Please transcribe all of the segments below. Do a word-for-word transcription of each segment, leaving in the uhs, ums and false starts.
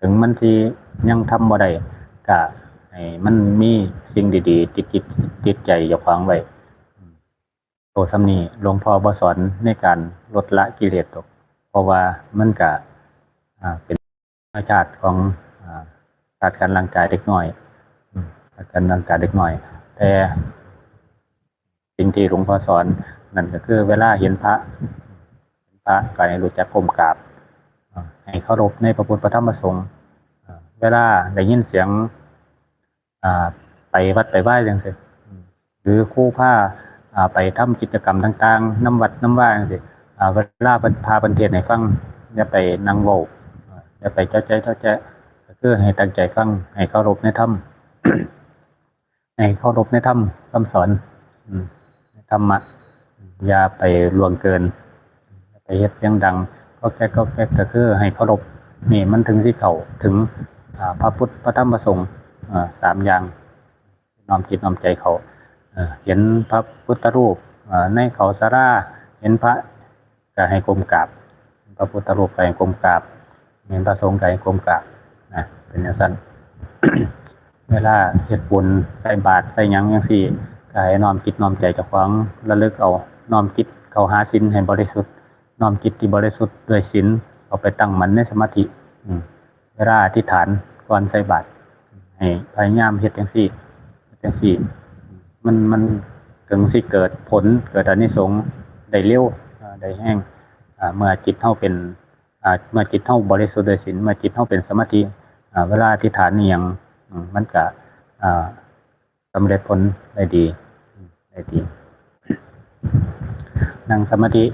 ถึงมันสิยังทำบ่ได้ ก็ให้มันมีสิ่งดีๆ ติดจิตติดใจเจ้าของไว้ โตส่ำนี้หลวงพ่อบ่สอนในการลดละกิเลสดอก เพราะว่ามันก็ อ่า เป็นธรรมชาติของ อ่า ธาตุขันธ์ร่างกายเด็กน้อย อืม ธาตุขันธ์ร่างกายเด็กน้อย แต่สิ่งที่หลวงพ่อสอนนั่นก็คือเวลาเห็นพระ เห็นพระก็ให้รู้จักก้มกราบ อ่า ให้เคารพในพระพุทธพระธรรมพระสงฆ์ อ่า เวลาได้ยินเสียง อ่า ไปวัดไปวาจั่งซี้ อืม หรือครูพา อ่า ไปทำกิจกรรมต่างๆ นำวัดนำวาจั่งซี้ อ่า เวลาเพิ่นพาเพิ่นเทศน์ให้ฟัง อย่าไปนั่งเว้า อ่า อย่าไปเจาะแจ๊ะเจาะแจ๊ะ ก็คือให้ตั้งใจฟัง ให้เคารพในธรรม ให้เคารพในธรรมคำสอน อืม ในธรรมะ อย่าไปล่วงเกิน อย่าไปเฮ็ดเสียงดัง ก๊อกแก๊กก๊อกแก๊ก ก็คือให้เคารพ นี่มันถึงสิเข้าถึง อ่า พระพุทธ พระธรรม พระสงฆ์ อ่า สามอย่าง น้อมจิตน้อมใจเข้า เอ่อ เห็นพระพุทธรูป เอ่อ ในเขาศาลา เห็นพระก็ให้ก้มกราบ พระพุทธรูปก็ให้ก้มกราบ เห็นพระสงฆ์ก็ให้ก้มกราบ นะ เป็นจั่งซั้น เวลาเฮ็ดบุญ ใส่บาตร ใส่หยังจั่งซี้ ก็ให้น้อมจิตน้อมใจเจ้าของ ระลึกเอา น้อมจิตเข้าหาศีลให้บริสุทธิ์ น้อมจิตที่บริสุทธิ์ด้วยศีล เอาไปตั้งมั่นในสมาธิ อืม เวลาอธิษฐานก่อนใส่บาตร ให้พยายามเฮ็ดจั่งซี้ จั่งซี้ มัน มันถึงสิเกิดผล เกิดอานิสงส์ได้เร็ว อ่า ได้แฮง อ่า เมื่อจิตเฮาเป็น อ่า เมื่อจิตเฮาบริสุทธิ์ด้วยศีล เมื่อจิตเฮาเป็นสมาธิ อ่า เวลาอธิษฐานอิหยัง อืม มันก็ อ่า สำเร็จผลได้ดี อืม ได้ดี นั่งสมาธิ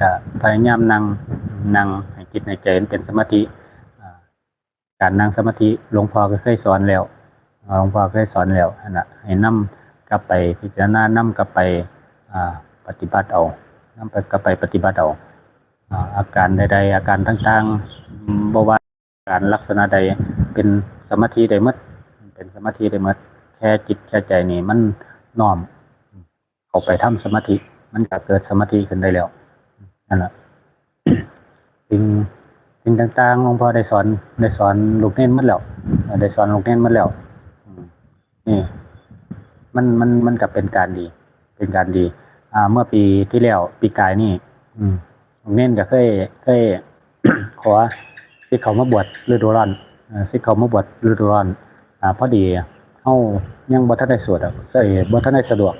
ก็พยายามนั่ง นั่งให้จิตให้ใจมันเป็นสมาธิ อ่า การนั่งสมาธิหลวงพ่อก็เคยสอนแล้ว หลวงพ่อเคยสอนแล้วหั่นน่ะ ให้นำกลับไปพิจารณา นำกลับไป อ่า ปฏิบัติเอา นำไป กลับไปปฏิบัติเอา อ่า อาการใดๆ อาการต่างๆ บ่ว่าอาการลักษณะใด เป็นสมาธิได้หมด เป็นสมาธิได้หมด แค่จิตแค่ใจนี่มันน้อม เข้าไปทำสมาธิ มันก็เกิดสมาธิขึ้นได้แล้ว นั่นล่ะ สิ่ง สิ่งต่างๆ หลวงพ่อได้สอน ได้สอนลูกเณรหมดแล้ว เอ่อ ได้สอนลูกเณรหมดแล้ว อืม นี่ มัน มัน มันก็เป็นการดี เป็นการดี อ่า เมื่อปีที่แล้ว ปีกายนี่ อืม ลูกเณรก็เคย เคย ขอสิเข้ามาบวชฤดูร้อน เอ่อ สิเข้ามาบวชฤดูร้อน อ่า พอดีเฮายังบ่ทันได้สวดอะ เอ้ย บ่ทันได้สะดวก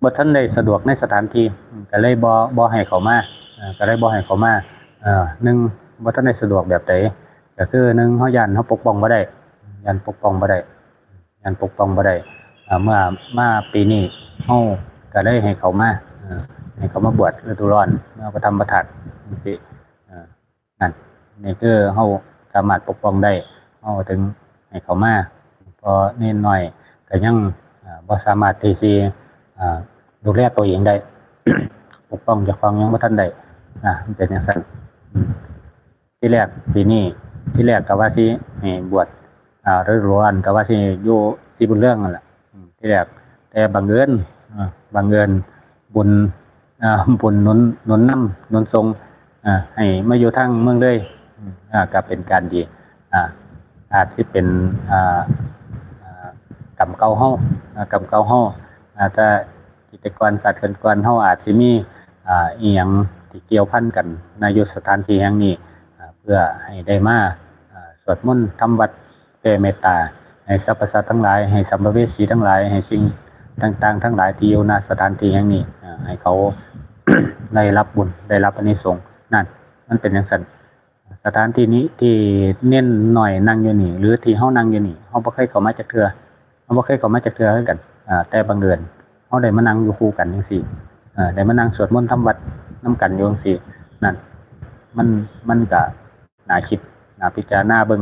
บ่ทันได้สะดวกในสถานที่ อืม ก็เลยบ่ บ่ให้เข้ามา เอ่อ ก็เลยบ่ให้เข้ามา เอ่อ หนึ่ง บ่ทันได้สะดวกแบบใด ก็คือหนึ่ง เฮาย้านเฮาปกป้องบ่ได้ ย้านปกป้องบ่ได้ ย้านปกป้องบ่ได้ อ่า เมื่อมาปีนี้เฮาก็เลยให้เข้ามา เอ่อ ให้เข้ามาบวชฤดูร้อน เมื่อพระธรรมประทัดจั่งซี้ เอ่อ นั่น นี่คือเฮาสามารถปกป้องได้ เฮาถึงให้เข้ามา เพราะเณรน้อยก็ยัง อ่า บ่สามารถที่สิ อ่า ดูแลตัวเองได้ ปกป้องเจ้าของยังบ่ทันได้ อ่า มันเป็นจั่งซั้น อืม ทีแรกปีนี้ ทีแรกก็ว่าสิให้บวช อ่า ฤดูร้อนก็ว่าสิอยู่ศรีบุญเรืองนั่นแหละ อืม ทีแรก แต่บังเอิญ อ่า บังเอิญบุญ อ่า บุญหนุน หนุนนำ หนุนส่ง อ่า ให้มาอยู่ทางเมืองเลย อืม อ่า ก็เป็นการดี อ่า อาจสิเป็น อ่า อ่า กรรมเก่าเฮา อ่า กรรมเก่าเฮา อาจจะกิจกรรมศาสตร์เกินกวนเฮาอาจสิมี อ่า อิหยังที่เกี่ยวพันกันในอยู่สถานที่แห่งนี้ อ่า เพื่อให้ได้มา อ่า สวดมนต์ทำวัตร แผ่เมตตาให้สรรพสัตว์ทั้งหลาย ให้สัมภเวสีทั้งหลาย ให้สิ่งต่างๆ ทั้งหลายที่อยู่ณสถานที่แห่งนี้ อ่า ให้เขา ได้รับบุญ ได้รับอานิสงส์ นั่น มันเป็นจั่งซั้น สถานที่นี้ที่เณรน้อยนั่งอยู่นี่ หรือที่เฮานั่งอยู่นี่ เฮาบ่เคยเข้ามาจักเทื่อ เฮาบ่เคยเข้ามาจักเทื่อคือกัน อ่า แต่บังเอิญเฮาได้มานั่งอยู่คู่กันจั่งซี้ อ่า ได้มานั่งสวดมนต์ทำวัตรนำกันอยู่จั่งซี้ นั่น มัน มันก็น่าคิด น่าพิจารณาเบิ่ง